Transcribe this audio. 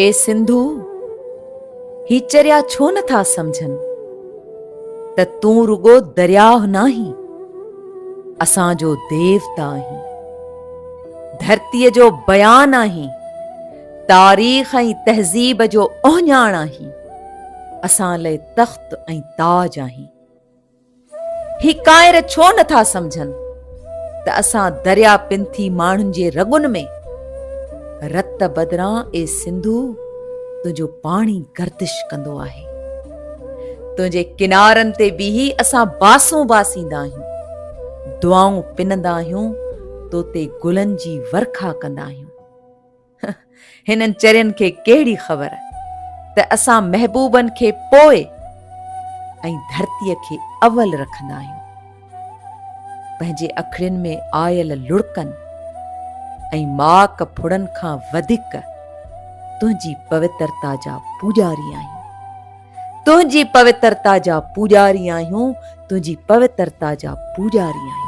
اي سنڌو! هي چريا ڇو نه ٿا سمجهن ته تون رڳو درياهه ناهين، اسان جو ديوتا آهين، ڌرتيء جو بيان آهين، تاريخ ۽ تهذيب جو اهڃاڻ آهين، اسان لئه تخت ۽ تاج آهين. هي ڪائر ڇو نه ٿا سمجهن ته اسان دريا پنٿي ماڻهن جي رڳن ۾ رت بدران اي سنڌو تنهنجو پاڻي گردش ڪندو آهي. تنهنجي ڪنارن تي بيهي اسان باسون باسيندا آهيون، دعائون پنندا آهيون، تو تي گلن جي ورکا ڪندا آهيون. هنن چرين کي ڪهڙي خبر ته اسان محبوبن کي پوء ۽ ڌرتيء کي اول رکندا آهيون. پنهنجي اکڙين ۾ آيل لڙڪن ۽ ماڪ ڦڙن کان وڌيڪ تنهنجي پوترتا جا پوڄاري آهيون. تنهنجي پوترتا جا پوڄاري آهيون، تنهنجي پوترتا جا پوڄاري آهيون.